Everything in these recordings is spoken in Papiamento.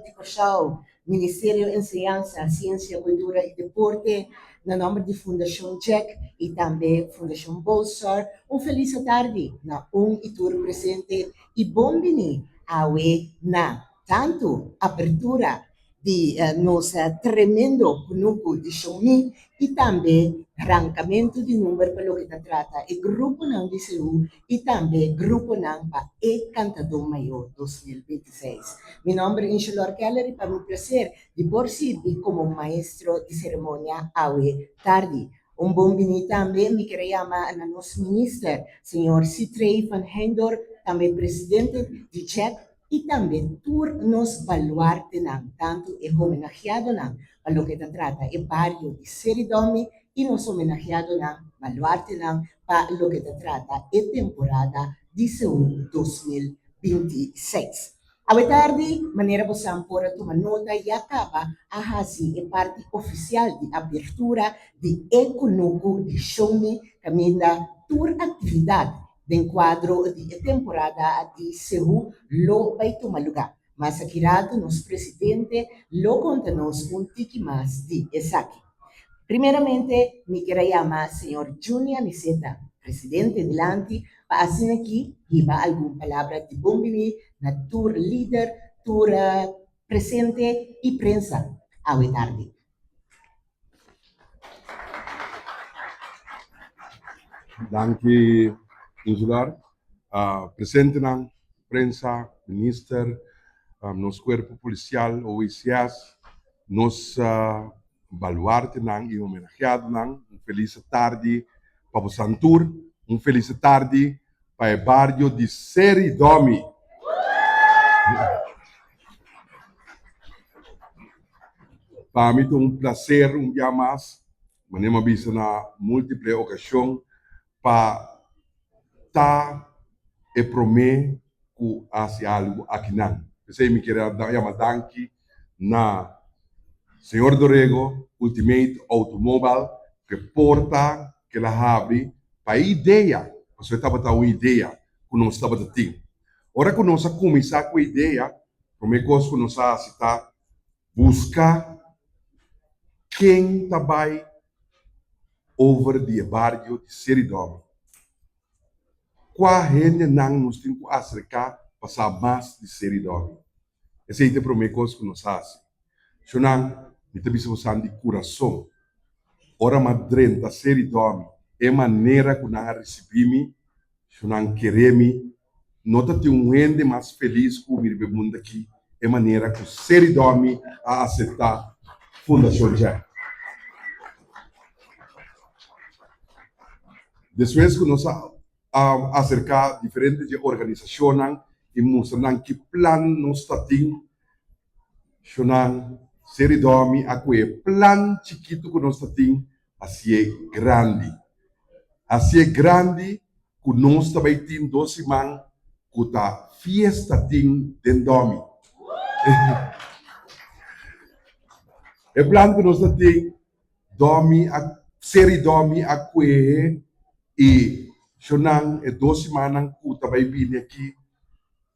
Di Kòrsou, Ministerio Enseñansa, Siensia, Kultura i Deporte, na nòmber di Fundashon Jack i tambe Fundashon Bolsar, un felis atardi na un i tur presente i bon bini awe na tantu apertura di nos tremendo kunuku di Showmi i tambe rankamentu di number pa loke ta trata e gruponan di Seú i tambe gruponan pa e Kantadó Mayó 2026. Mi nòmber Inshelor Keller i pa mi plaser di por sirbi komo maestro di seremonia awe tardi. Un bon bini tambe mi kier a yama na nos minister, señor Sitrey van Heyndor, tambe presidente di CHEC i tambe tur nos baluartenan, tantu e homenajeadonan pa loke ta trata e bario di Seridomi i nos homenajeadonan, baluartenan pa loke ta trata e temporada di Seú 2026. Awe tardi, manera bosan por a tuma nota, ya kaba a hasi e parti ofisial di apertura di e kunuku di Show-Me kaminda tur aktividat Den kuadro di e temporada di Seú lo bai tuma lugá. Mas aki ratu nos presidente lo konta nos un tiki mas di esaki. Primeramente mi kier a yama señor Juni Aniceta, presidente dilanti pa asina aki hiba algun palabra di bon bini na tur lider, tur presente i prensa awe tardi. Danki Insular. Presentenan, prensa, minister, nos cuerpo policial, OICS, nos baluartenan y homenajeadonan, un feliz tardi pa bosan tur, un feliz tardi pa e bario di Seri Domi. Pa mi ta un placer un bia mas, manera mi a bisa na multiple ocasion, pa ta e prome cu haci algo akinan. P'esey mi kier a yama danki na Señor Dorego, Ultimate Automobile, cu e porta cu el a habri pa e idea, pasobra e tabata un idea cu nos tabata tin. Ora cu nos a cuminsa cu e idea, prome cos cu nos a haci ta busca ken ta bay over di e bario di Seridom. Cua hendenan nos tin cu acerca pa sa mas di Seridom? Esei ta e promé kos ku nos hasi. Shonnan, mi ta bisa bosan di kurason, ora m'a drenta seri dòmi, e manera ku nan a risibí mi, shonnan keré mi, no ta tin un hende mas felis ku mi riba e mundu akí, e manera ku seri dòmi a aseptá Fundashon Jack. Despues ku nos a a aserká diferente dje organisashonnan i mustra nan ki plan nos ta tin. Shonnan Seri Dòmi a kue e plan chikitu ku nos ta tin hasié grandi. Hasié grandi ku nos ta bai tin dos siman ku ta fiesta tin den Dòmi. E plan ku nos ta tin Dòmi a Seri Dòmi a kuehe i shonan e dos simannan ku ta bai bini aki.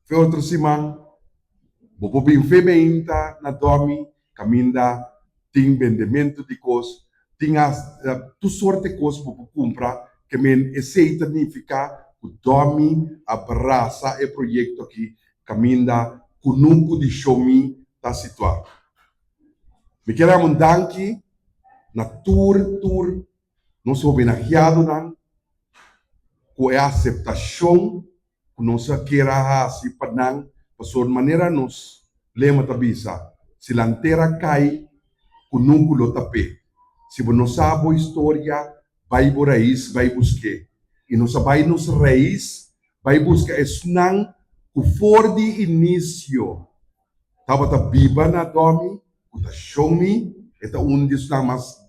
Fe otro siman bo por bin fe meinta na Dòmi kaminda tin bendementu di kos, tin asta tur sorte kos bo por kumpra ke men esei ta nifiká ku Dòmi a brasa e proyekto aki kaminda kunuku di Shomi ta situá. Mi kier dam un danki na tur tur nos homenajeadonan ku e aseptashon ku nos a kier a hasi pa nan, pasobra manera nos lema ta bisa, si lantera kai ku nunku lo tap'é. Si bo no sa bo historia, bai bo rais bai busk'é. I nos a bai nos rais bai buska esnan ku for di inisio Tabata biba na Domi ku ta shon mi, e ta un di esnan mas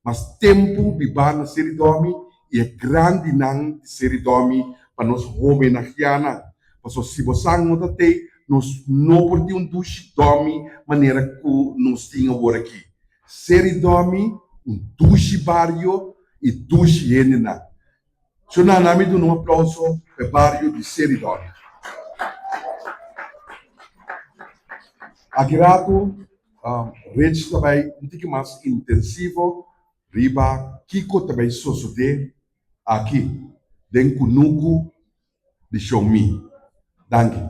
mas tempu bibá na Seri Domi i e grandinan di Seri Domi pa nos homenageá nan. Pasobra si bosan no ta tei, nos no por tin un dushi Domi manera ku nos tin awor aki. Seri Domi, un dushi bario i dushi hendenan. Su nana mi duna un aplauso pa e bario di Seridon. Aki ratu Rich ta bai un tiki mas intensivo riba kiko ta bai sosodé aki den kunuku di Xiaomi. Danki.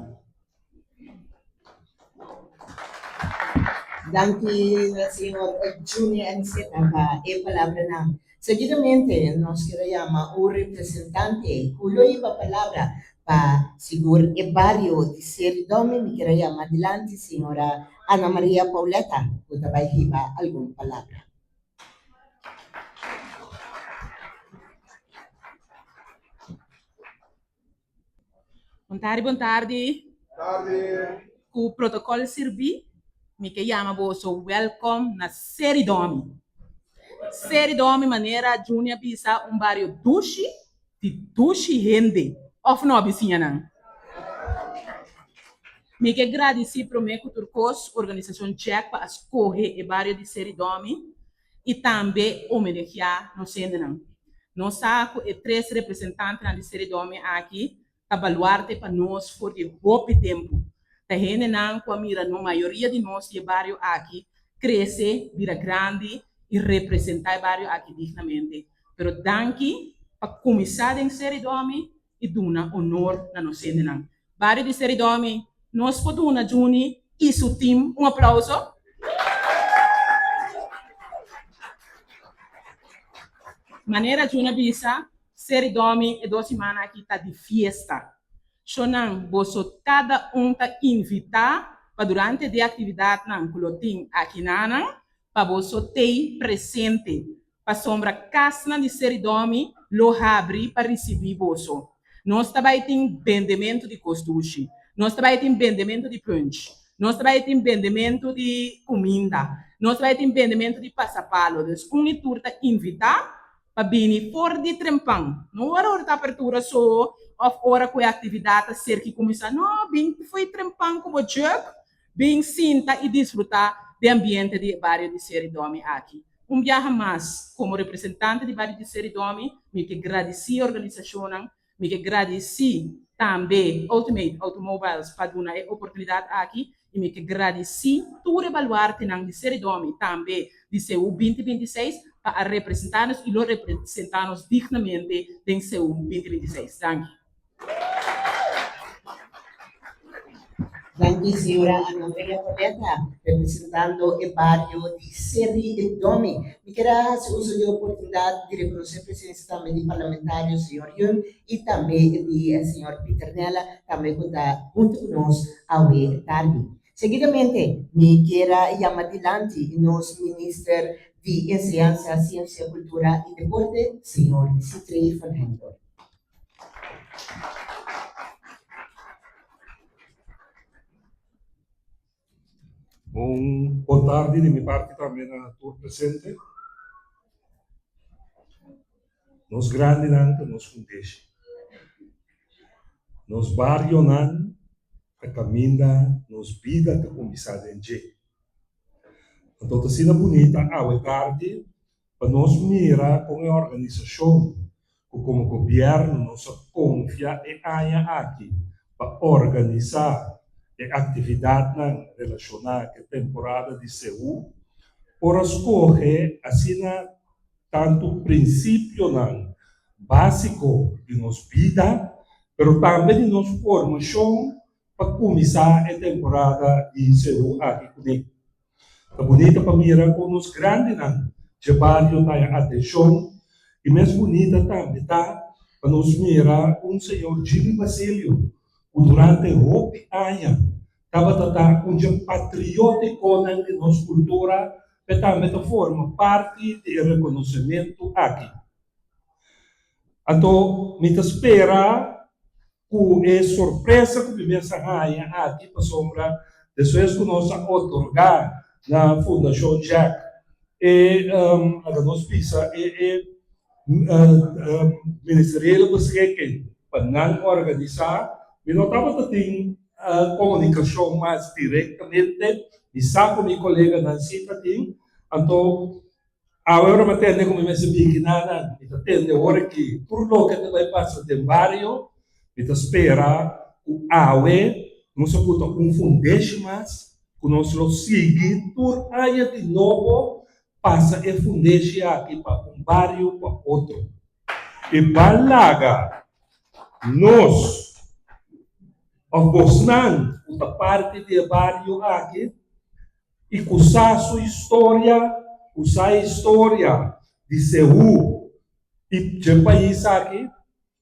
Danki na señor Junior Aniceta pa e palabranan. Seguidamente nos kier a yama un representante cu lo hiba palabra pa sigur e bario di Seri Domi. Mi kier a yama dilanti señora Ana Maria Pauletta cu ta bay hiba algun palabra. Bon tardi, bon tardi. Tardi. Ku protokòl sirbí, mi ke yama boso wèlkòm na Seri Dòmi. Seri Dòmi manera Juni a bisa un bario dushi di dushi hende, òf no bisiñanan? Mi ke gradisí promé ku tur kos organisashon Check pa a skohe e bario di Seri Dòmi i tambe homenageá nos hendenan. Nos sa ku e tres representantenan di Seri Domi aki ta baluarte pa nos for di hopi tempu. Ta hendenan ku a mira no mayoria di nos di e bario aki krese, bira grandi i representá e bario aki dignamente. Pero danki pa kuminsá den Seri Domi i duna honor na nos hendenan. Bario di Seri Domi, nos por duna Juni i su team un aplauso? Manera Juni a bisa, Seri Domi e dos simannan aki ta di fiesta. Shonnan, boso kada un ta invitá pa durante di e aktividatnan ku lo tin akinanan, pa boso tei presente. Pasobra kasnan di Seri Domi lo habri pa risibí boso. Nos ta bai tin bendementu di kos dushi. Nos ta bai tin bendementu di punch. Nos ta bai tin bendementu di kuminda. Nos ta bai tin bendementu di pasapalo. Dus un i tur ta invitá pa bini for di trempan. No ora ora ta apertura so òf ora ku e aktividat ta serki kuminsá. No, bin fo'i trempan ku bo jùk Bin sinta i disfrutá di ambiente di e bario di Seri Domi aki. Un biaha mas, komo representante di bario di Seri Domi, mi ke gradisí e organisashonnan, mi ke gradisí tambe Ultimate Automobiles pa duna e oportunidat aki i mi ke gradisí tur e baluartenan di Seri Domi, tambe di CU 2026 pa a representá nos i lo representá nos dignamente den CU 2026. Danki. Danki señora Ana Maria Coleta, representando e bario di Seri Domi. Mi kier a hasi uso di e oportunidad di reconoce presencia tambe di parlamentario señor Jung y tambe di señor Pieter Nella, tambe cu ta hunto cu nos awe tardi. Seguidamente mi kier a yama dilanti nos Minister di Enseñansa, Ciencia, Cultura y Deporte, señor Sithree van Heydoorn. Un bon tardi di mi parti tambe na tur presente. Nos grandinan ta nos fundeshi. Nos barionan ta kaminda nos bida ta kuminsá den dje. Anto ta asina bunita awe tardi Pa nos mira kon e organisashon ku komo gobièrnu nos a konfia e aña aki pa organisá e aktividatnan relashoná ku e temporada di Seú por a skohe asina tantu prinsipionan básiko di nos bida pero tambe di nos formashon pa kuminsá e temporada di Seú aki kuné. Ta bunita pa mira kon nos grandinan dje bario ta haña atenshon i mes bunita tambe ta pa nos mira un señor Jimmy Basilio ku durante hopi aña tabata ta un dje patriotikonan di nos kultura p'e tambe ta forma parti di e rekonosementu aki. Anto mi ta spera Ku e sorpresa ku mi mes a haña aki pasobra despues ku nos a otorgá na Fundashon Jack e laga nos bisa e e ministeriële beschikking pa nan organisá, mi no tabata tin komunikashon mas direktamente, mi sa ku mi koleganan si ta tin, anto Awe ora mi a tende ku mi mester bin kinanan, mi ta tende ora ki tur loke ta bai pasa den bario, mi ta spera ku awe nos a buta un fundeshi mas. ku nos lo sigui tur aña di nobo pasa e fundeshi aki pa un bario pa otro. E ban laga nos òf bosnan ku ta parti di e bario aki i ku sa su historia, ku sa e historia di Seú i dje pais aki,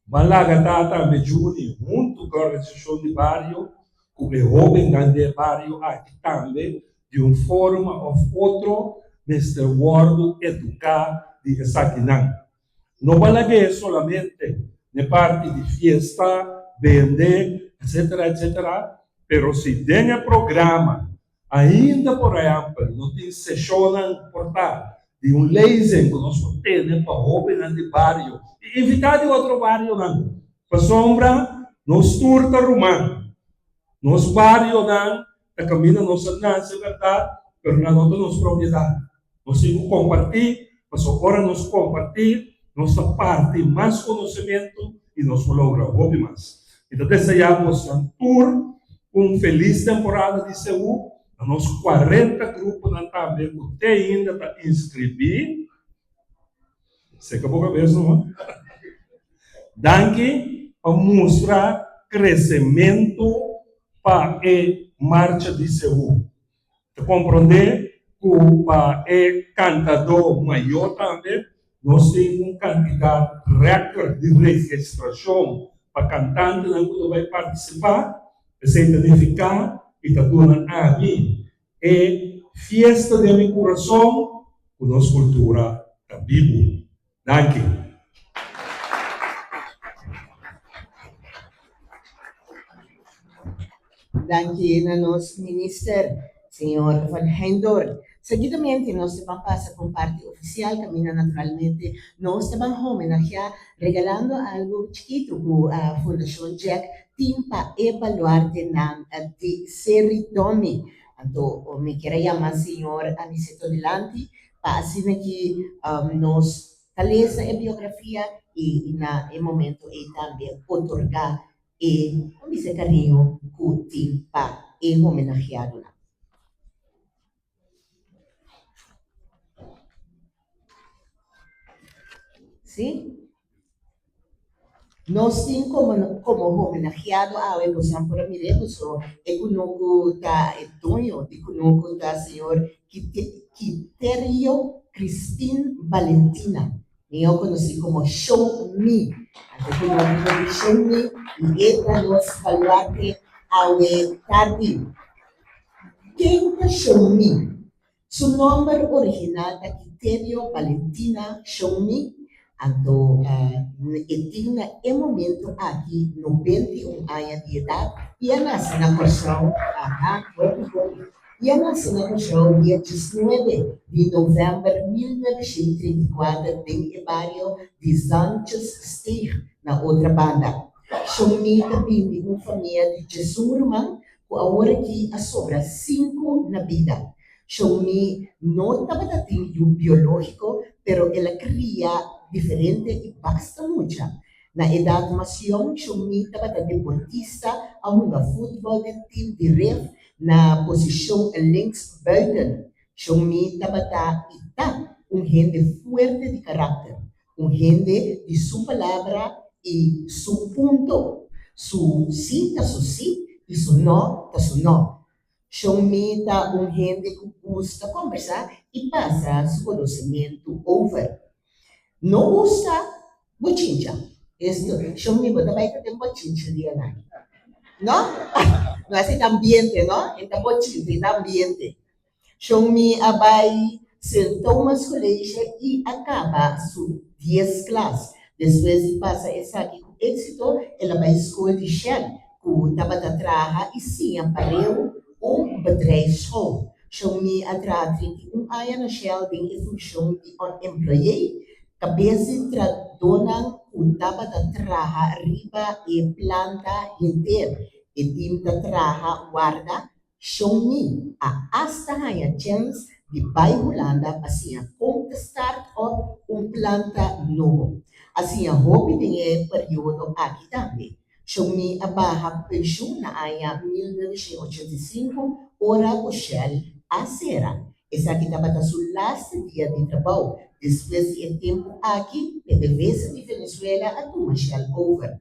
Ban laga ta tambe Juni huntu ku e organisashon di bario ku e hóbennan di e bario aki tambe di un forma òf otro mester wòrdu eduká di esakinan. No ban lag'é solamente n'e parti di fiesta, bende, etcetera, etcetera, pero si den e programa Ainda por ehèmpel no tin seshonnan por ta di un lezing ku nos por tene pa hóbennan di bario i invitá di otro barionan pasobra nos tur ta ruman. Nos barionan ta kaminda nos a nase bèrdat pero nan no ta nos propiedat. Nos tin ku kompartí pasobra ora nos kompartí nos ta parti mas konosementu i nos por logra hopi mas. Mi ta deseá bosonan tur un felis temporada di Seú. Na nos 40 gruponan tambe ku te ainda ta inskribí. Seka bo kabes no. Danki pa mustra kresementu pa e marcha di Seú. Ta komprondé ku pa e kantadó mayó tambe nos tin un kantidat rèkòrt di registrashon pa kantantenan ku ta bai partisipá. Esei ta nifiká i ta duna ami e fiesta den mi kurason ku nos kultura ta bibu. Danki. Danki na nos Minister, señor Van Heijndorn. Seguidamente nos ta ban pasa pa un parti oficial caminda naturalmente nos ta ban homenagia regalando algo chikito cu Fundacion Jack tin pa e baluartenan di Seri Domi. Anto mi kier a yama señor Aniceto dilanti Pa asina ki nos ta lesa e biografia i na e momento ei tambe otorgá e, kon bisa, e kariño ku tin pa e homenageadonan. Sí. Nos tin como como homenajeado awe bosan por a mir'é boso e kunuku ta e doño di kunuku ta señor Quiterio Crispin Valentina mihó konosí komo Show Me anto kunuku ta di Show Me i e ta nos baluarte awe tardi. Ken ta Show Me? Su nòmber original ta Quiterio Valentina Xiongmi, anto e tin na e momento aki 91 aña di edat i a nase na Kòrsou, aha, hopi hopi, i a nase na Kòrsou dia 19 di novèmber 1934 den e bario di Zandjessteeg na Otrabanda. Xiongmi ta bin di un famia di 11 ruman ku awor aki a sobra sinku na bida. Xiaomi no tabata tin yu biológiko, pero el a kria diferente i basta mucha. Na edat mas yòn, Xiaomi tabata deportista, a hunga futbòl den tim di ref na posishon linksbuiten. Xiaomi tabata i ta un hende fuerte di karakter. Un hende di su palabra i su punto. Su sí ta su sí i su no ta su no. Shon Mi ta un hende ku gusta kombersá i pasa su konosementu over. No gusta bochincha. Esto, Shon Mi bo ta bai ta den bochincha dia nan. No? No así ta ambiente, no? E ta bochincha, e ta ambiente. Shon Mi a bai Sint Thomas College i a kaba su dies klas. Despues di pasa esaki ku éksito, el a bai skol di Shell, ku tabata traha i siña pareu un bedrijfsschool. Shon Mi a traha 31 aña na Shell den e funshon di un employee, kabes di tradónan ku tabata traha riba e planta henter. E tim ta traha warda Xiongmi a asta haña chèns di bai Hulanda pa siña kon ta start op un planta nobo. A siña hopi den e periodo aki tambe. Shomí a baha penshun na aña 1985 ora ku Shell a sera. Esaki tabata su laste dia di trabou. Despues di e tempu aki, PDVSA di Venezuela a tuma Shell over.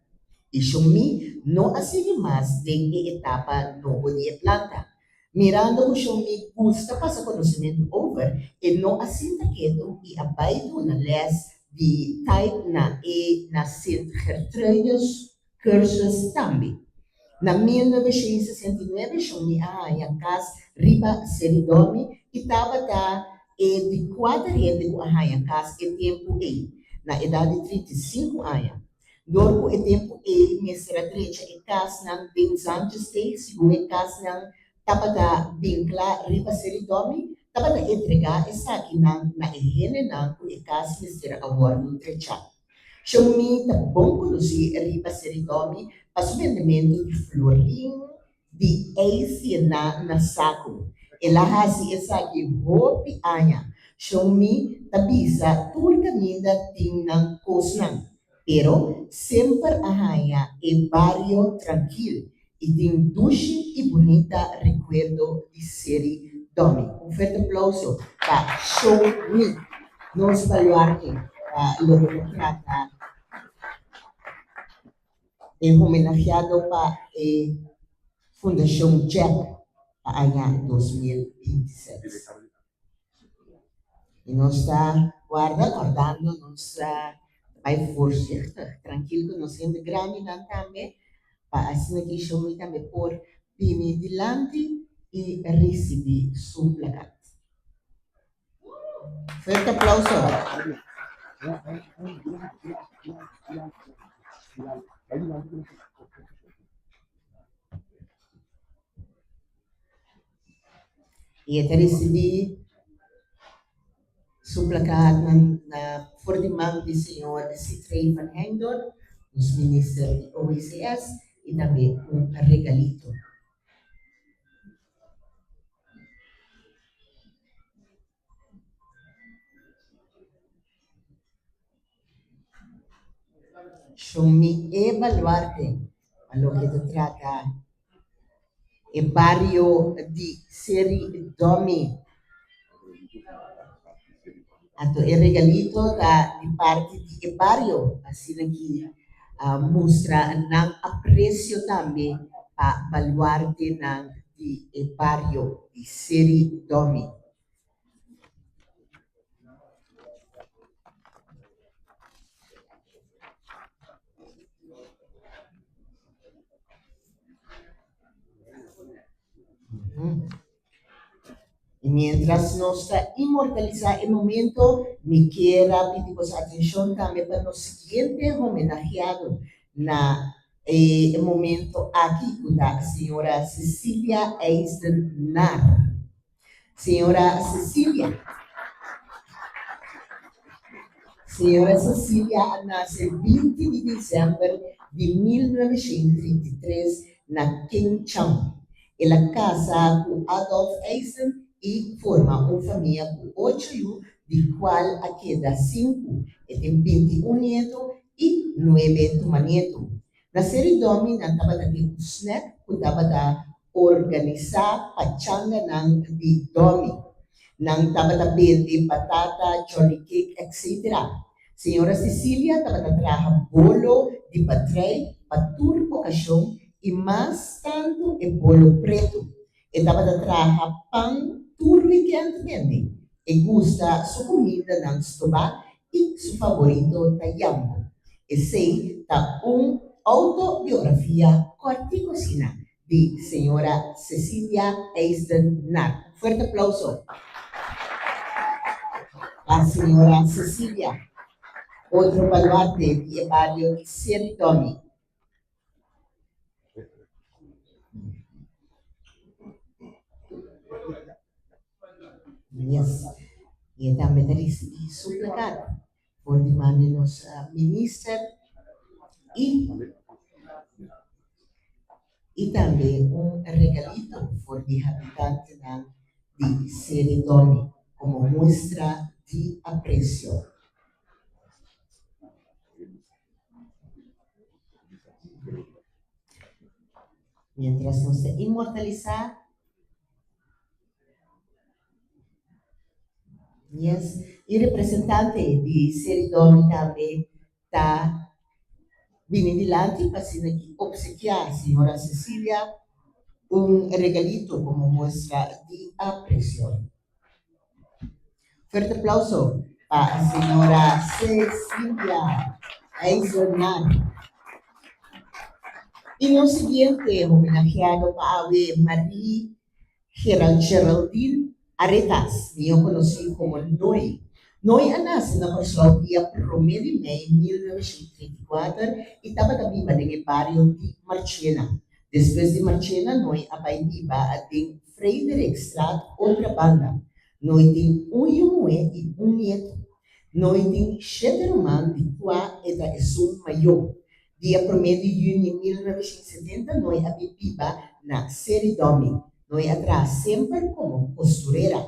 I Shomí no a sigui mas den e etapa nobo di e planta. Mirando ku Shomí gusta pasa konosementu over, e no a sinta ketu i a bai duna lès di type na e na Sint Gertrudis Cursus tambe. Na 1969 Shomí a haña kas riba Seridòmi i tabata e di kuater hende ku a haña kas e tempu ei, na edat di 35 aña. Dor ku e tempu ei mester a drecha e kasnan den Zandjesteeg, segun e kasnan tabata bin kla riba Seridòmi, tabata entregá esakinan na e hendenan ku e kas mester a wòrdu drechá. Shomí ta bon konosí riba Seridòmi pa su bendementu di florin di ijs yená na saku. El a hasi esaki hopi aña. Shon-Mi ta bisa tur kaminda tin nan kosnan, pero semper a haña e bario trankil i tin dushi i bunita rekuerdo di Seri Domi. Un fuerte aplauso pa Shon-Mi, nos baluarte pa loke ta trata E homenaheado pa e Fundashon Jack pa aña 2026. I nos ta warda kòrdando nos ta bai voorzichtig, trankil ku nos hende grandinan tambe pa asina ki Shommy tambe por bini dilanti i risibí su plakat. Fuerte aplauso. I e ta risibí su plakatnan na for di man di señor Citrey van Heydoorn, nos minister di OECS, i tambe un regalito. Shon mi e baluarte pa loke ta trata e bario di Seri Domi. Anto e regalito ta di parti di e bario, asina ki a mustra nan aprecio tambe pa baluartenan di e bario di Seri Domi. I mientras nos ta inmortalisá e momento, mi kier a pidi boso atenshon tambe pa nos siguiente homenaheado na e momento aki ku ta señora Cecilia Eisden-Naar. Señora Cecilia. Señora Cecilia a nase 20 di desèmber di 1933 na King Chang. El a kasa ku Adolf Eisen i forma un famia ku ocho yu, di kual a keda sinku. E tin 21 nieto i nuebe tumanieto. Na Seri Domi nan tabata tin un snack ku tabata organisá pa changanan di Domi. Nan tabata bende batata, johnny cake etc. Señora Cecilia tabata traha bolo di patrei pa tur okashon i mas tantu e bolo pretu. E tabata traha pan tur wikènt bende. E gusta su kumindanan stobá i su faborito ta yambo. Esei ta un outobiografia kòrtiku asina di señora Cecilia Eisden-Nar. Un fuerte aplauso pa señora Cecilia, otro baluarte di e bario di Seri Domi. Yes. I e tambe ta risibí su plakat for di man di nos minister i i tambe un regalito for di habitantenan di Seri Domi komo muestra di apresio. Mientras nos ta inmortalisá. Yes, y representante di Seri Domi tambe ta bini dilanti pa asina ki obsekiá señora Cecilia un regalito komo muestra di aprecio. Fuerte aplauso pa señora Cecilia IJzerman. Y nos siguiente homenajeado pa awe Marie Gerald Geraldine Aretas, mihó konosí komo Noy. Noy a nase na Kòrsou dia promé di mei 1934 i tabata biba den e bario di Marchena. Despues di Marchena Noy a bai biba den Frederikstraat otra banda. Noy tin un yu muhé i un nietu. Noy tin shete ruman di kua e ta esun mayó. Dia promé di yüni 1970 Noy a bin biba na Seri Domi. Noy a traha semper komo kosturera.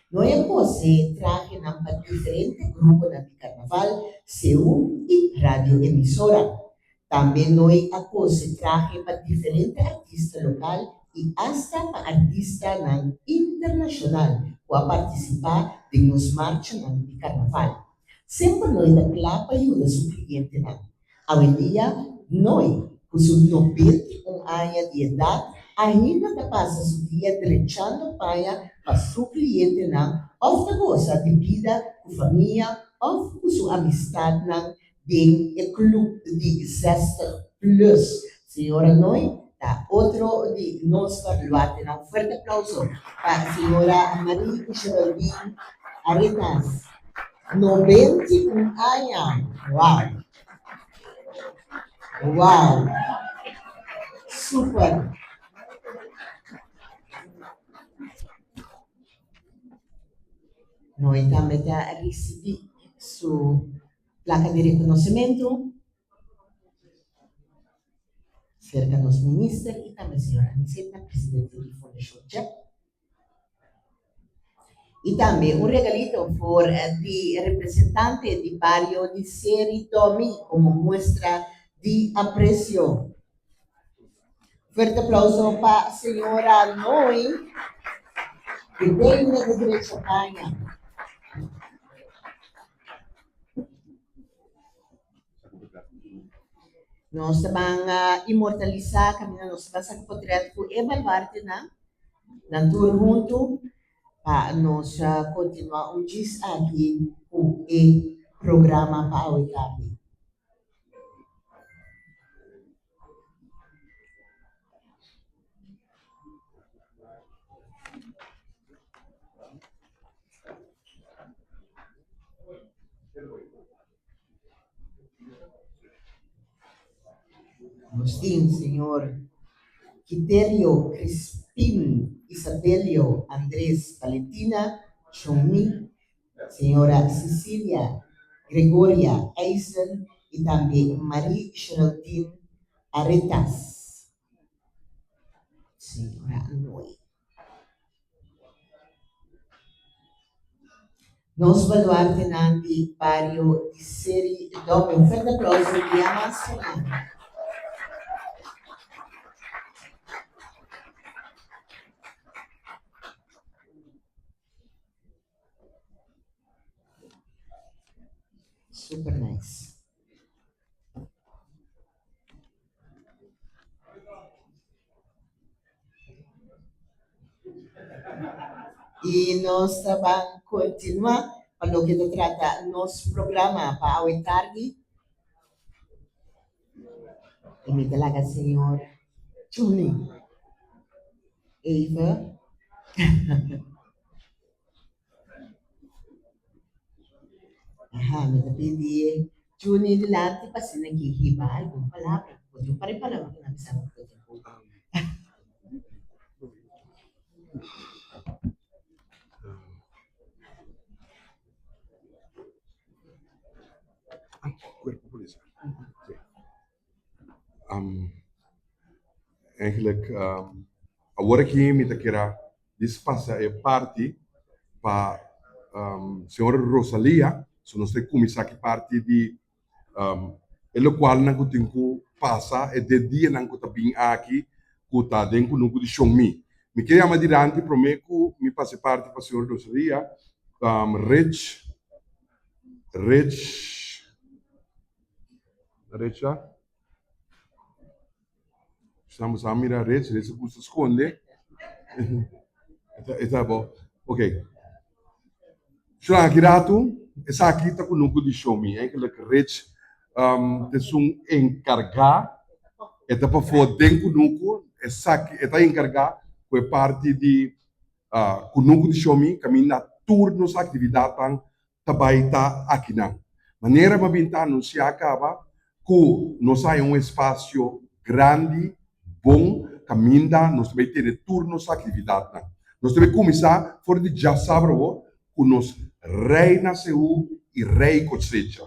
Noy a kose trahenan pa diferente gruponan di karnaval, seú i radioemisora. Tambe Noy a kose trahe pa diferente artista lokal i asta pa artistanan internashonal ku a partisipá den nos marchanan di karnaval. Semper Noy ta kla pa yuda su klientenan. Awendia, Noy, ku su 91 aña di edat, ainda ta pasa su dia drechando paña pa su klientenan òf ta gosa di bida ku famia òf ku su amistatnan den e klup di zestig plus. Señora Noy ta otro di nos baluartenan. Un fuerte aplauso pa señora Marie Geraldine Aretas. 91 aña! Wow! Wow! Super! Noe tambe ta risibí su plaka di rekonosementu serka nos minister i tambe señor Aniceta, presidente di Fundashon Chep. I tambe un regalito for di representante di bario di Seri Domi komo muestra di apresio. Fuerte aplauso pa señora Noy di Reina di Drecha Paña. Nos ta ban inmortalisá kaminda nos ta ban saka potrèt ku e baluartenan, nan tur huntu pa nos kontinuá un djis aki ku e programa pa awe tardi. Nos tin señor Quiterio Crispin Isabelio Andres Valentina Chomí, señora Cecilia Gregoria Eisen y tambe Marie Geraldine Aretas. Señora Noe. Nos baluartenan di bario di Seri Domi. Un fuerte aplauso bia mas pa nan. Super nice. I nos ta ban kontinuá pa loke ta trata nos programa pa awe tardi. I mi ta laga señor Chuni even. Aha, mi ta pidi Juni dilanti pa asina ki hiba algun palabra. Bo tin un par di palabra ku nan bisa bo ku bo tin ku. Cuerpo policial. Sí. Eigenlijk, awor aki mi ta kera dispasa e parti pa señora Rosalia, so nos ta kuminsá ki parti di e lokualnan ku tin ku pasa e de dianan ku ta bin aki. ku ta den kunuku di Shon Mi. Mi ke yama dilanti promé ku mi pasa e parti pa señor Rosalia, Rich, Rich, Rich ta? Esnan bo sa mira Rich, Rich a gusta skonde. E ta bo, ok. Shon aki ratu, esaki ta kunuku di Shon Mi. Eigenlijk Rich ta esun enkargá, e ta pafó den kunuku, esaki e ta enkargá ku e parti di kunuku di Shon Mi kaminda tur nos aktividatnan ta bai ta akinan. Manera bo a bin ta anunsiá kaba ku nos haña un espasio grandi, bon, kaminda nos ta bai tene tur nos aktividatnan. Nos ta bai kuminsá for di djasabra awor ku nos Reina Seú i Rei Kosecha.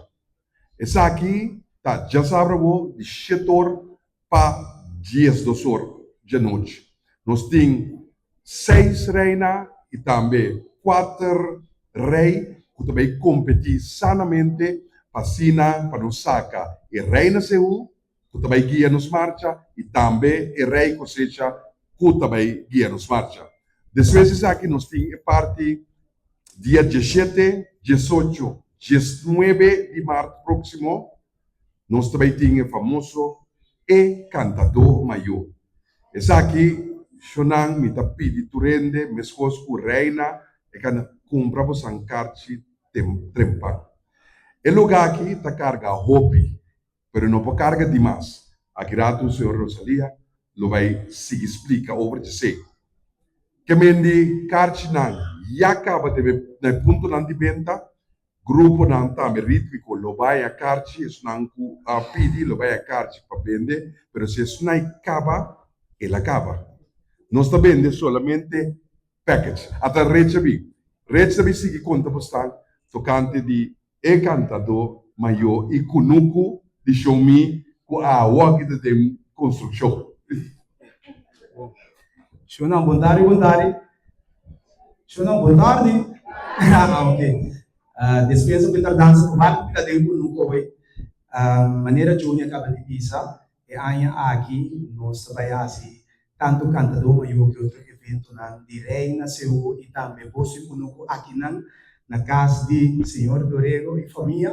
Esaki ta djasabra awor di shetor pa 12 or djanochi. Nos tin seis reina i tambe kuater rei ku ta bai kompetí sanamente pa asina pa nos saka e reina Seú ku ta bai guia nos marcha i tambe e rei kosecha ku ta bai guia nos marcha. Despues di esaki nos tin e parti dia 17, 18, 19 di mart próksimo. Nos ta bai tin e famoso E Cantadó Mayó. Esaki shonan mi ta pidi tur hende meskos ku Reina e kanda kumpra bosan karchi trempan. E lugá aki ta karga hopi, pero no por karga dimas. Aki ratu señor Rosalia lo bai sigui splika over djesei. Ke men di karchinan ya kaba debe na e puntonan di benta. Gruponan tambe rítmiko lo bai a karchi, esnan ku a pidi lo bai a karchi pa bende, pero si esnan ei kaba, el a kaba. Nos ta bende solamente package. Ata Rech a bin. Rech ta bin sigui konta bosnan tokante di e kantadó mayó i kunuku di Shon Mi ku awo aki ta den konstrukshon. Shonnan bon tardi bon tardi. Shonnan bon tardi. Ah ok. Despensa ku e tardansa ku bai pila den kunuku awe. Manera Juni a kaba di bisa, e aña aki nos ta bai hasi tantu kantadó mayor ku otro eventonan di Reina Seú i tambe Boso i Kunuku akinan na kas di señor Dorego i famia.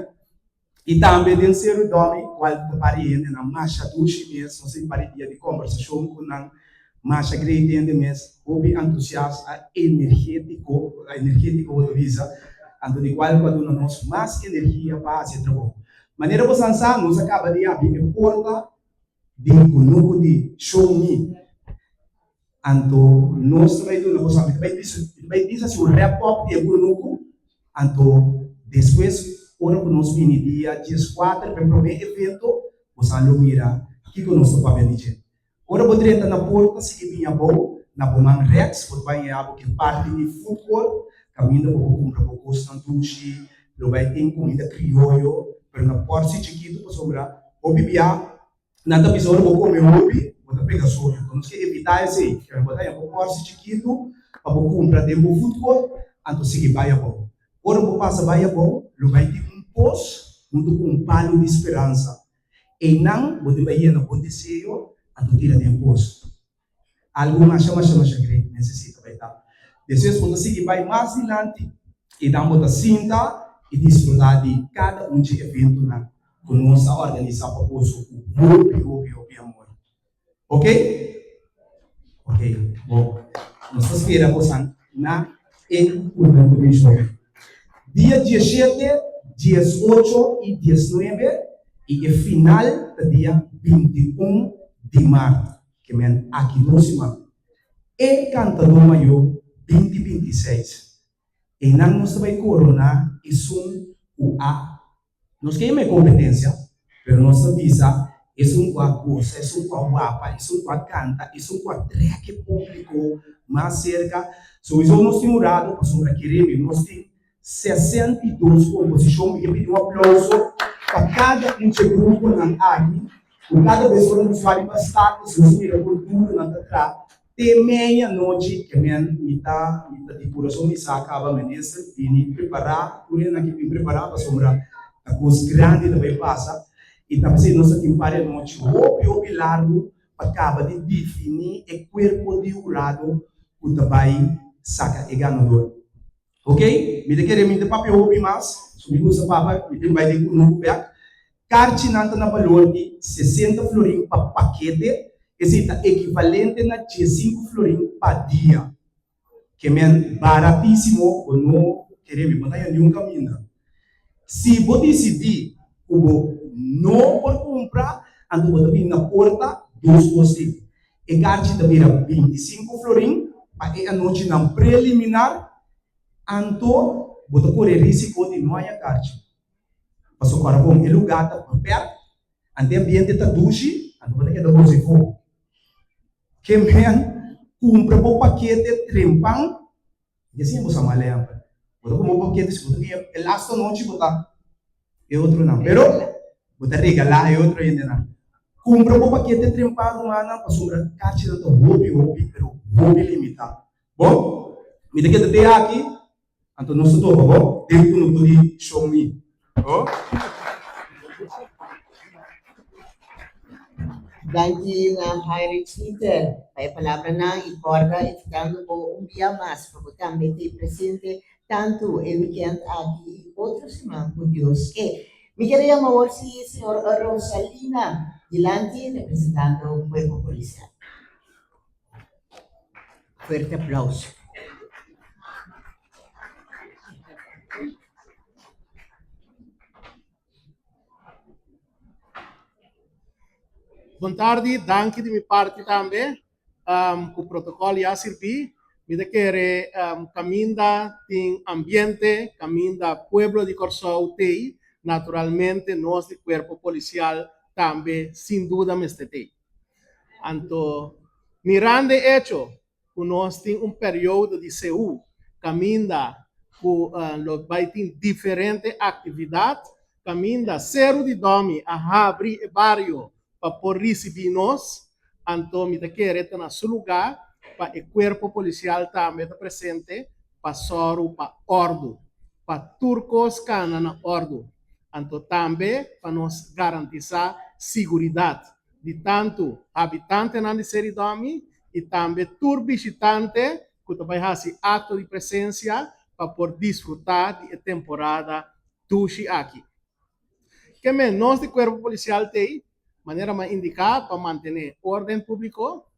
I tambe den Seru Domi, kual ta pari hendenan masha dushi mes, nos tin pari dia di kombersashon ku nan, masha great hende mes, hopi antusiasta, energetiko, energetiko bo ta bisa, anto di kual ku a duna nos mas energia pa hasi e trabou. Manera bo san sa, nos a kaba di habri e porta di kunuku di Show Me. Anto nos ta bai duna boso, mi ta bai bisa, mi ta bai bisa si un wrap up di e kunuku, anto despues ora ku nos bini dia 14 pa e promé evento, boso a lo mira kiko nos ta papia di dje. Ora bo drenta na porta sigui bini abou, na bo man rèks bo ta bai haña bo ke parti di food court, kaminda bo por kumpra bo kosnan dushi, lo bai tin kumida krioyo, pero na pòrsi chikitu pasobra hopi bia Nan ta bisa ora bo kome hopi, bo ta pega soño. Anto nos ke evitá esei. Kende bo ta haña bo pòrsi chikitu pa bo kumpra den bo food court, anto sigui bai abou. Ora bo pasa bai abou, lo bai tin un pos huntu ku un palu di speransa. Einan bo tin bai yena bo deseo, anto tira den pos. Algu masha masha masha great nesesita bai ta. Despues bo ta sigui bai mas dilanti i dan bo ta sinta i disfrutá di kada un dje eventonan ku nos a organisá pa boso ku hopi hopi hopi amor. Ok? Ok, bo. Nos ta spera bosan na e Kunuku di Show. Dia 17, 18 i 19 i e final ta dia 21 di mart. Ke men aki dos siman. E kantadó mayó 2026. Einan nos ta bai koroná esun ku a Nos ke yama e kompetensia, pero nos ta bisa esun ku a gosa, esun ku a wapa, esun ku a kanta, esun ku a trek e públiko mas serka. Souiso nos tin un rado pasobra keremi nos tin 62 komposishon. Mi ke pidi un aplouso pa kada un dje gruponan aki ku kada bes ora nos bai riba status nos mira kon duru nan ta traha te meia nochi. Ke men mi ta mi ta di kurason mi sa kaba minister bini prepará tur hende nan ke bin prepará pasobra ta kos grandi ta bai pasa i ta p'esei nos ta tin un par di anochi hopi hopi largu. pa kaba di definí e kuerpo di hurado ku ta bai saka e ganador. Ok, mi ta kere mi ta papia hopi mas, so mi gusta papa, mi tin bai den kunuku bek. Karchinan ta na balor di 60 florin pa pakete, esei ta ekivalente na 15 florin pa dia. Ke men baratísimo, bo no kere mi, bo ta haña niun kaminda. Si bo disidí ku bo no por kumpra, anto bo ta bini na porta dos kos tin. E karchi ta bira 25 florin pa e anochinan preliminar, anto bo ta kore risiko di no haña karchi. Pasobra ora bon e lugá ta beperk, anto e ambiente ta dushi, anto bo ta keda goza afó. Ke men kumpra bo pakete trempan. I asina bo sa mal ehempel. Bo ta kuma bo pakete si bo ta biña e laatste anochi bo ta e otronan. Pero bo ta regalá e otro hendenan. Kumpra bo pakete trempa rumannan pasobra karchinan ta hopi hopi pero hopi limitá. Bon, mi ta keda te aki, anto nos ta topa bo den kunuku di show mi. Oh. Danki na Heinrich Sieter pa e palabranan i kòrda invitando bo un bia mas pa bo tambe t'ei presente tantu e wikènt aki i otro siman ku Dios ke. Mi kere yama awor si señor Rosalina dilanti representando Cuerpo Policial. Fuerte aplauso. Bon tardi, danki di mi parti tambe ku protokòl ya sirbí. Mi ta kere kaminda tin ambiente, kaminda pueblo di Kòrsou t'ei, naturalmente nos di kuerpo polisial tambe sin duda mester t'ei. Anto mirando e echo ku nos tin un periodo di seú kaminda ku lo bai tin diferente aktividat, kaminda Seru di Dòmi a habri e bario pa por risibí nos, anto mi ta kere ta na su lugá pa e kuerpo polisial tambe ta presente pa sòru pa òrdu, pa tur kos kana na òrdu, anto tambe pa nos garantisá siguridat di tantu habitantenan di Seri Dòmi i tambe tur bishitante ku ta bai hasi akto di presensia pa por disfrutá di e temporada dushi aki. Ke men nos di Kuerpo Polisial t'ei, manera mi a indiká, pa mantené órden públiko.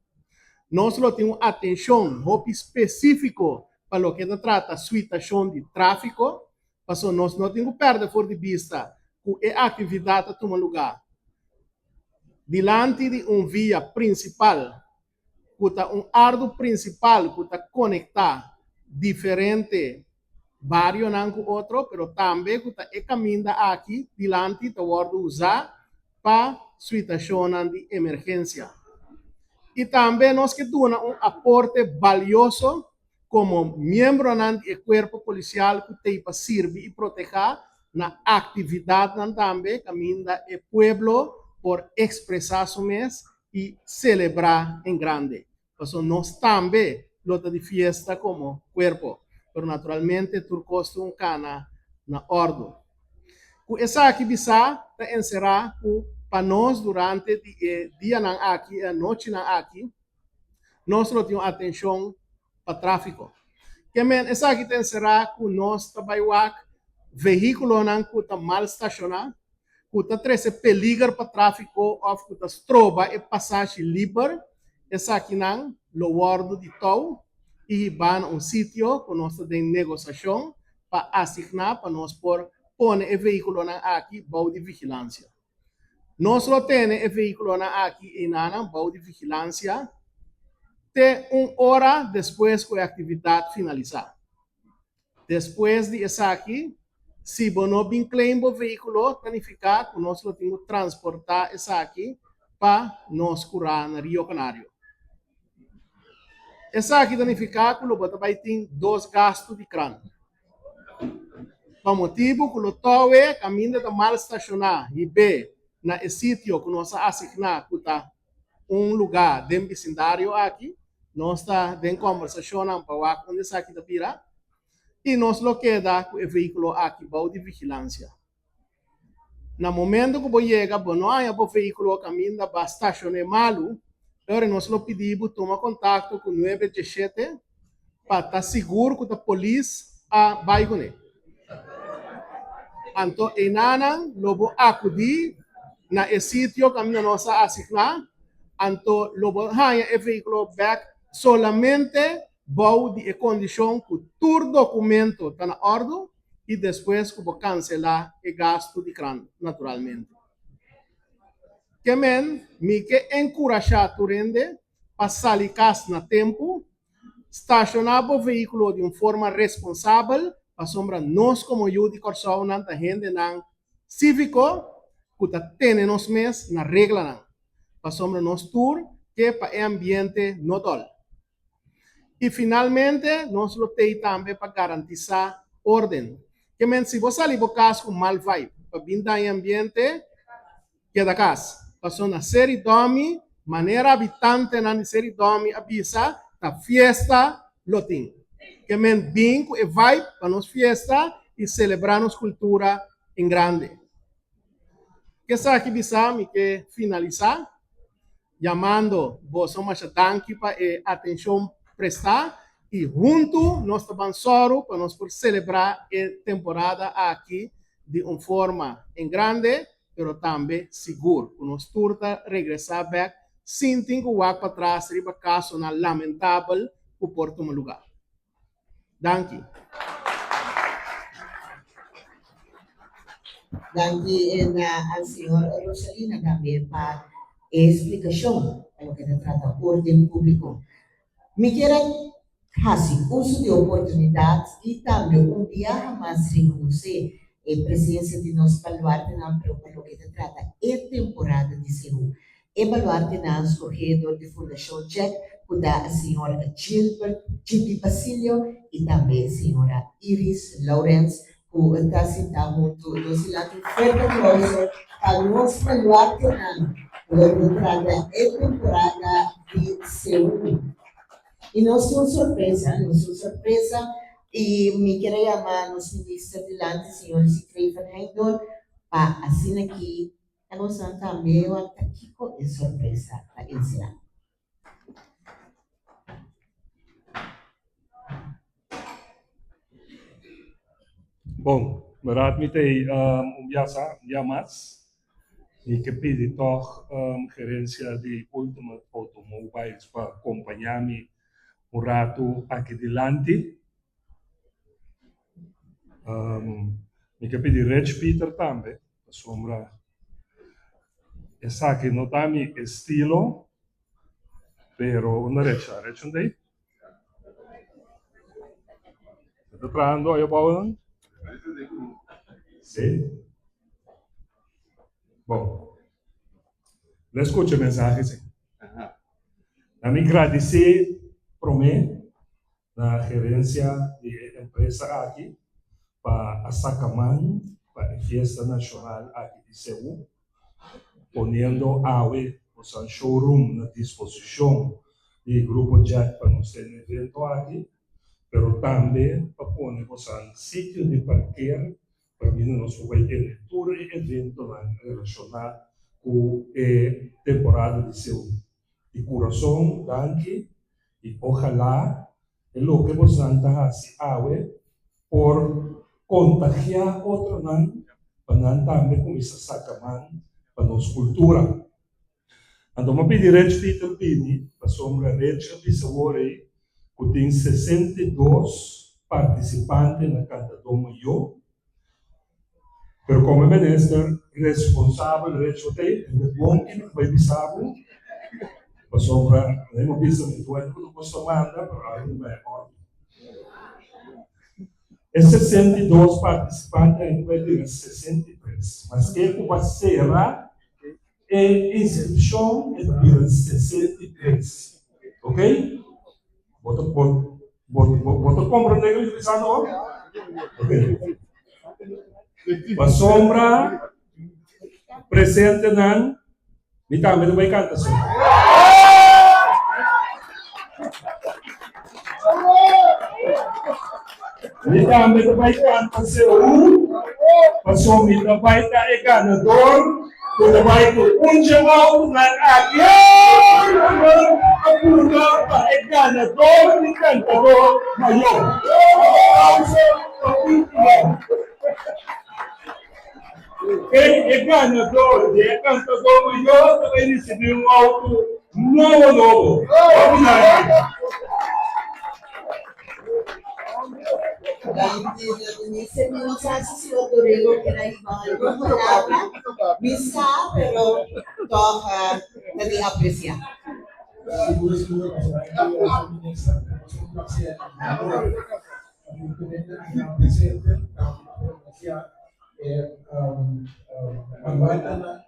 Nos lo tin un atenshon hopi spesífiko pa loke ta trata suitashon di tráfiko, pasobra nos no tin ku pèrdè for di bista ku e aktividat ta tuma lugá dilanti di un via prinsipal ku ta un ardu prinsipal ku ta konektá diferente barionan ku otro, pero tambe ku ta e kaminda aki dilanti ta wòrdu usá pa situashonnan di emergensia. I tambe nos ke duna un aporte balioso komo miembronan di e kuerpo polisial ku t'ei pa sirbi i protehá na aktividatnan tambe kaminda e pueblo por ekspresá su mes i selebrá en grande. Pasobra nos tambe lo ta di fiesta komo kuerpo, pero naturalmente tur kos tin un kana na òrdu. Ku esaki bisá ta enserá ku pa nos durante di e dianan aki, e anochinan aki, nos lo tin un atenshon pa tráfiko. Ke men esaki ta enserá ku nos ta bai wak vehíkulonan ku ta mal stashoná, ku ta trese peliger pa tráfiko òf ku ta stroba e pasashi liber, esakinan lo wòrdu di tou i hibá na un sitio ku nos ta den negosashon pa asigná pa nos por pone e vehíkulonan aki bou di vigilansia. Nos lo tene e vehíkulonan aki einanan bou di vigilansia te un ora despues ku e aktividat finalisá. Despues di esaki, si bo no bin claim bo vehíkulo, ta nifiká ku nos lo tin ku transportá esaki pa nos kurá na Rio Canario. Esaki ta nifiká ku lo bo ta bai tin dos gastu di kran. Pa motibu ku lo towe kaminda ta mal stashoná hib'é na e sitio ku nos a asigná ku ta un lugá den bisindario aki. Nos ta den kòmbersashonnan pa wak unda esaki ta bira i nos lo keda ku e vehíkulo aki bou di vigilansia. Na momento ku bo yega bo no haña bo vehíkulo kaminda ba stashoné malu. Ora nos lo pidi bo tuma kontakto ku nuebe dieshete pa ta sigur ku ta polis a bai kuné. Anto einanan lo bo akudí na e sitio kaminda nos a asigná, anto lo bo haña e vehíkulo bèk solamente bou di e kondishon ku tur dokumento ta na òrdu i despues ku bo kanselá e gastu di krant naturalmente. Ke men mi ke enkurashá tur hende pa sali kas na tempu, stashoná bo vehíkulo di un forma responsabel pasobra nos komo yu di Kòrsounan ta hendenan síviko ku ta tene nos mes na reglanan pasobra nos tur ke pa e ambiente no dòl. I finalmente nos lo tei tambe pa garantisá órden. Ke men si bo sali bo kas ku mal vibe pa bin daña ambiente, keda kas. Pasobra na Seri Dòmi, manera habitantenan di Seri Dòmi a bisa, ta fiesta lo tin. Ke men bin ku e vibe pa nos fiesta i selebrá nos kultura en grande. Esaki bisa mi ke finalisá. Yamando boso masha danki pa e atencion presta y hunto nos ta ban sòru pa nos por celebra e temporada aki di un forma en grande pero tambe sigur cu nos tur ta regresa bek sin tin cu wak patras riba casonan lamentabel cu por tuma lugar. Danki. Danki na al señor Rosalina tambe pa e splikashon pa loke ta trata orden públiko. Mi kier a hasi uso di oportunidat i tambe un biaha mas rekonosé e presensia di nos baluartenan pero pa loke ta trata e temporada di Seú. E baluartenan skohé dor di Fundashon Jack ku ta señor Gilbert Gibi Basilio i tambe señora Iris Lourens ku ta sintá huntu nos i laat un fuerte aplauso pa nos baluartenan ku lo trata e temporada di Seú. I nos tin un sorpresa, nos tin un sorpresa i mi kier a yama nos minister dilanti señor Sicrey van Heydoorn pa asina ki Ta bosonan tambe wak ta kiko e sorpresa ta enserá. Bon, berdad mi ta ei un bia sa, un bia mas. Mi ke pidi tog gerencia di Ultimate Automobiles pa compaña mi un rato aki dilanti. Mi ke pidi Rich Pieter tambe, pasobra esaki no ta mi estilo, pero unda Rich ta? Rich unda ei? E ta trahando ayo bou nan? Si. Bon, lo skucha e mensahe si. Na mi gradisé promé. Na gerencia di e empresa aki pa a saca man pa e fiesta nacional aki di Cebu, poniendo awe bosan showroom na disposicion di Grupo Jet pa nos tene evento aki, pero tambe pa pone bosan sitio di parker pa bini nos por bay tene tur e eventonan relaciona cu e temporada di Cebu. Di kurason danki i ojalá e loke bosan ta hasi awe por kontagiá otronan pa nan tambe kuminsá saka man pa nos kultura. Anto mi a pidi Rich Peter bini pasobra Rich a bisa wor ei ku tin 62 partisipante na Kantadó Mayó Pero como e minister responsabel recho t'ey, hende bon ki ta bay bisa bo, pasobra nan a bisa mi dueño cu ta gusta manda, pero algo ta bay ordo. E 62 participante ainda bay bira 63, maske cu ba cera e inscripcion e ta bira 63, ok? Bo ta bo bo bo ta comprende loke mi ta bisando bo? Ok. Pasobra presentenan mi tambe ta bai canta so. Mi tambe ta bai kanta seú, pasobra mi ta bai ta e ganador ku ta bai ku un dje outonan aki. Nan a punta pa e ganador di kantador mayó. Aplauso pa último. Ken e ganador di e kantador mayó ta bai risibí un outo nobo nobo. Hopi danki. Danki na minister. Mi no sa si señor Dorego kier a hiba algun palabra. Mi sa, pero tog ta di aprecia. Sigur sigur danki señor minister. Ta un placer y honor pa mi tur hende aki presente. Danki pa presencia e baluartenan.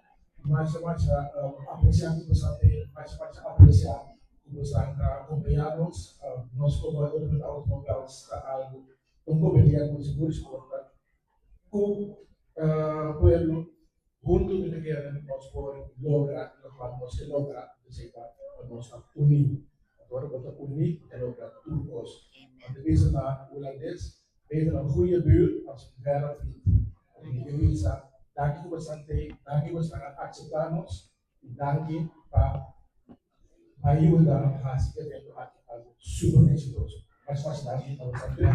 Masha masha aprecia cu boso a te, masha masha aprecia cu boso a acompaña nos. Nos como Ultimate Automobiles ta algo, un compañia cu sigur sigur ta cu pueblo hunto mi ta kere nos por logra locual nos ke logra, esey ta pa nos ta uni. Ora bo ta uni bo ta logra tur cos. Nan ta bisa na Hulandes, beter een goeie buur as een verre vriend. Mi ke bisa danki ku boso tei, danki ku boso a acepta nos y danki pa ayuda hasi e evento aki algo super exitoso. Mas mas danki pa boso tei.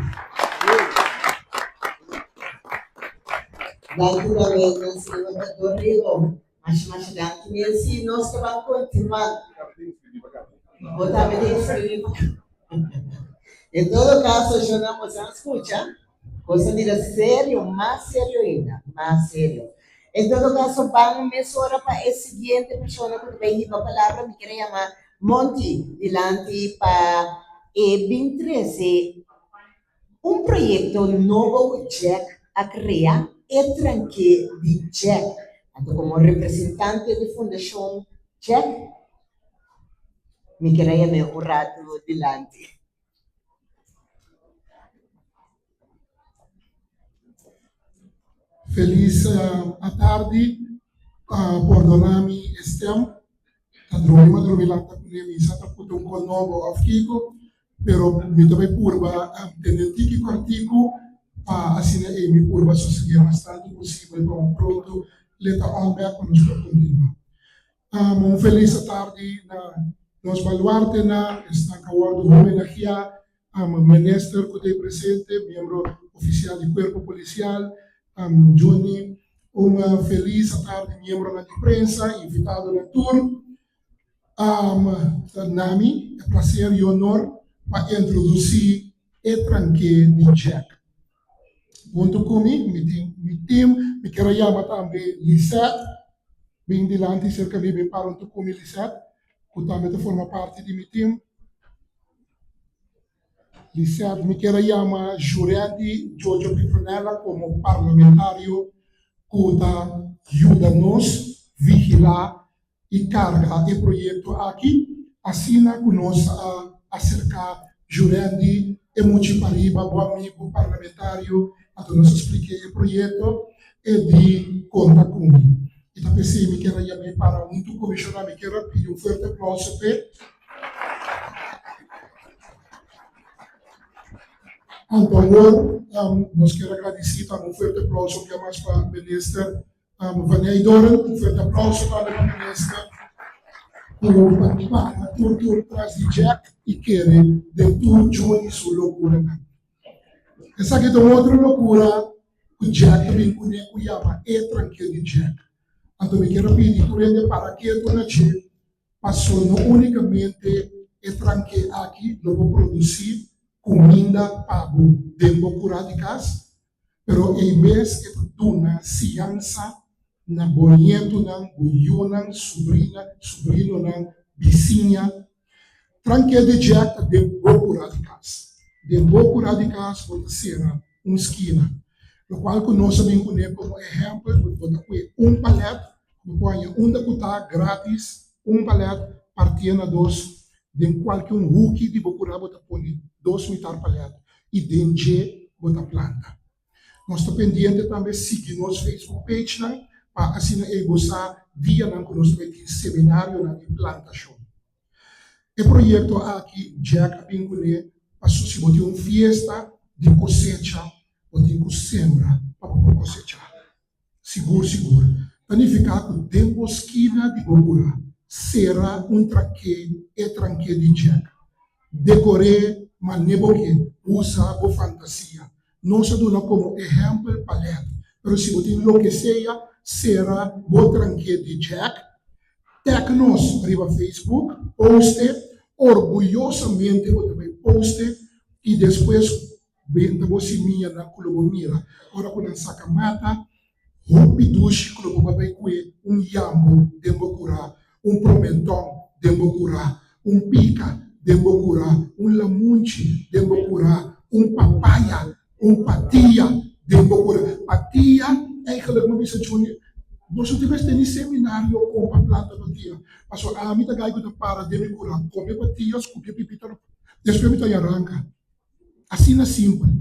Danki tambe na señor Dorrigo. Masha masha danki mes y nos ta ban continua. Bo tambe ta inscribi pa En todo caso shownan boso a scucha cos a bira serio, mas serio ainda, mas serio. En todo caso ban mesora pa e siguiente persona cu ta bay hiba palabra, mi kier a yama Monty dilanti pa e bin trece Un proyekto nobo ku Jack a krea, e Tranké di Jack. Anto komo representante di Fundashon Jack, mi ker a yam'é un ratu dilanti. Felis atardi, pordona mi e stem, ta drumi ma drumi lanta kuné mi sa ta puta un kos nobo òf kiko, Pero mi ta bay purba tene un tiki cortico pa asina ey mi purba soseg'é mas tanto posibel pa un pronto leta on bek pa nos por continua. Un feliz atardi na nos baluartenan, esnan cu a wordo homenagia, Minister cu ta ey presente, miembro oficial di Cuerpo Policial, Johnny, un feliz atardi miembronan di prensa, invitadonan tur. Ta na mi e placer y honor pa introduci e tranke di Jack. Hunto cu mi, mi tin mi team, mi kier a yama tambe Lisette, bin dilanti cerca mi, bin para hunto cu mi Lisette, cu tambe ta forma parti di mi team. Lisette, mi kier a yama Jurendi Jojo Petronella como parlamentario cu ta yuda nos vigila i karga e proyekto aki, asina ku nos a aserká Jurendi e muchi pariba, bo amigu parlamentario, anto nos a splik'é e proyekto, e di konta ku mi. I ta p'esei mi kier a yam'é para huntu komishoná, mi kier a pidi un fuerte aplauso p'e. Anto awor nos kier a gradisí tambe un fuerte aplauso bia mas pa Minister Van Heydoorn, un fuerte aplauso tambe pa minister ku ta para tur tur tras di Jack i kere den tur Juni su lokuranan. Esaki ta un otro lokura ku Jack ta bin kuné ku yama e tranke di Jack. Anto mi kier a pidi tur hende para ketu na dje paso no únikamente e tranke aki lo por produsí kuminda pa bo den bo kurá di kas, Pero ei mes e ta duna siansa na bo nietunan, bo yunan, subrina, subrinonan, bisiña. Tranke di Jack ta den bo kura di kas. Den bo kura di kas bo ta sera un skina. Lokual ku nos a bin kuné komo ehèmpel, bo ta kue un palèt, bo por haña unda ku ta grátis, un palèt partié na dos, den kualke un huki di bo kura bo ta pone dos mitar palèt i den dje bo ta planta. Nos ta pendiente tambe sigui nos Facebook pagenan pa asina ei bo sa dianan ku nos ta bai tin seminarionan di plantashon. E proyekto aki Jack a bin kuné paso si bo tin un fiesta. di kosecha, bo tin ku sembra pa bo por kosechá. Sigur sigur. Ta nifiká ku den bo skina di bo kura, sera un traké e tranké di Jack. Dekor'é mané bo ke, usa bo fantasia. Nos a duna komo ehèmpel palèt, pero si bo tin loke sea, sera bo tranké di Jack, tag nos riba Facebook, post'e, orguyosamente bo ta bai post'e i despues Benta bo simianan ku lo bo mira ora ku nan saka mata hopi dushi ku lo bo ba bai kue un yambo den bo kurá, un promentòn den bo kurá, un pika den bo kurá, un lamunchi den bo kurá, un papaya, un patia den bo kurá. Patia, eigenlijk mi a bisa Juni, nos no tin mester ni seminario kon pa planta patia, pasobra ami ta gai ku ta para den mi kurá, kome patia, skupi e pipita, despues mi ta yaranka. Asina simpel.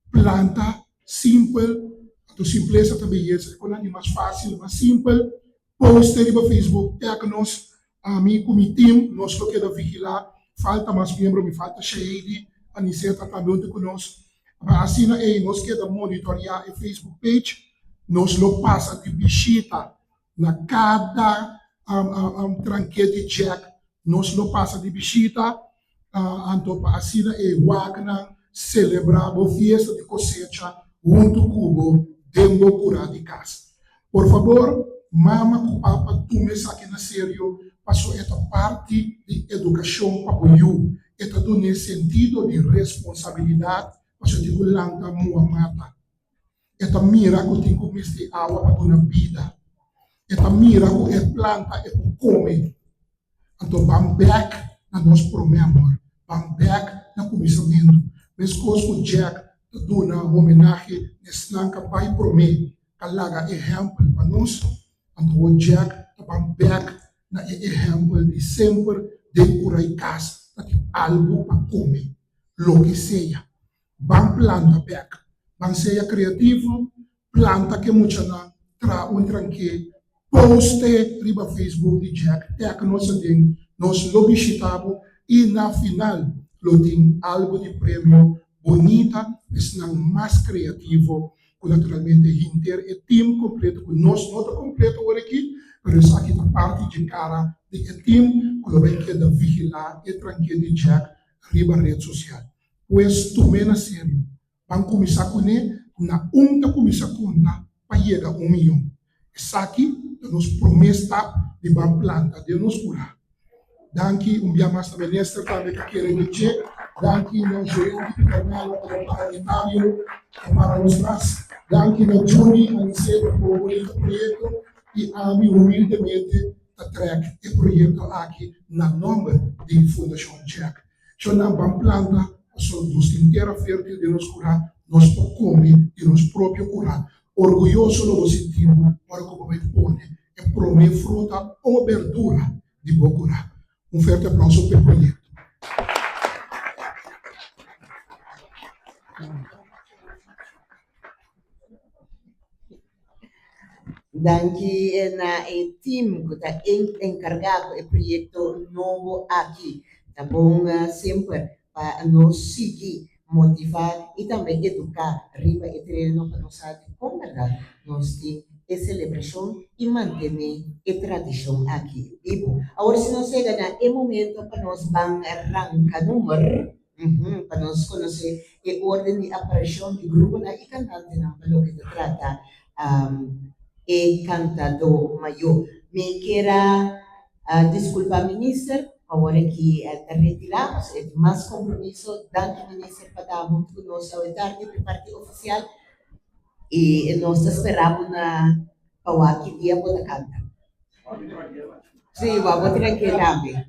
Planta simpel, anto simplesa ta beyesa. E konan di mas fásil, mas simpel. Poste riba Facebook, tag nos, ami ku mi team, nos lo keda vigilá. Falta mas miembro, mi falta Shaheidi, Aniceta tambe huntu ku nos. Pa asina ei nos keda monitoriá e Facebook page. Nos lo pasa di bishita na kada tranke di Jack. Nos lo pasa di bishita. Anto pa asina e waknan selebrá bo fiesta di kosecha huntu ku bo den bo kurá di kas. Por fabor, mama ku papa tuma esaki na serio paso e ta parti di edukashon pa bo yu. E ta dun'é sentido di responsabilidat paso e tin ku lanta mua mata. E ta mira ku tin ku misti awa pa duna bida. E ta mira ku e planta e por kome. Anto ban bek na nos promé amor, ban bek na kuminsamentu. Meskos ku Jack ta duna homenahe na esnan ka bai promé, ka laga ehèmpel pa nos, anto awor Jack ta ban bek na e ehèmpel di semper den kura i kas ta tin algu pa kome, loke sea. Ban planta bek, ban sea kreativo, planta ke muchanan, traha un tranke, poste riba Facebook di Jack, tag nos aden, nos lo bishita bo i na final lo tin algu di premio bunita esnan mas kreativo ku naturalmente hinter e team kompleto ku nos no ta kompleto awor aki pero esaki ta parti dje kara di e team ku lo bai keda vigilá e tranke di Jack riba red sosial. Pues tum'é na serio. Ban kuminsá kuné na un ta kuminsá konta pa yega un miyon. Esaki ta nos promé stap di ban planta den nos kurá. Danki un bia mas na minister tambe ku kere den dje. Danki na gerente Picarmelo komo parlamentario ta para nos tras. Danki na Juni Aniceto pa bo bunita proyekto i ami humildemente ta trèk e proyekto aki na nòmber di Fundashon Jack. Shonnan ban planta, pasobra nos tin tera fértil den nos kurá, nos por kome di nos propio kurá. Orguyoso lo bo sinti bo ora ku bo bai pone e promé fruta o berdura di bo kurá. Un fuerte aplauso p'e proyekto. Danki na e team ku ta enkargá ku e proyekto nobo aki. Ta bon semper pa nos sigui motivá i tambe eduká riba e tereno pa nos sa dikon bèrdat nos tin e selebrashon i mantené e tradishon aki bibu. Awor si nos yega na e momento pa nos ban ranka number. Pa nos konosé e orden di aparishon di gruponan i kantantenan pa loke ta trata e kantadó mayó. Mi kier a diskulpá minister pa awor aki ta retirá pasobra e tin mas kompromiso. Danki minister pa ta huntu ku nos awe tardi pa e parti ofisial i nos ta spera bo na pa wak ki dia bo ta kanta. Sí, wak bo trankil tambe.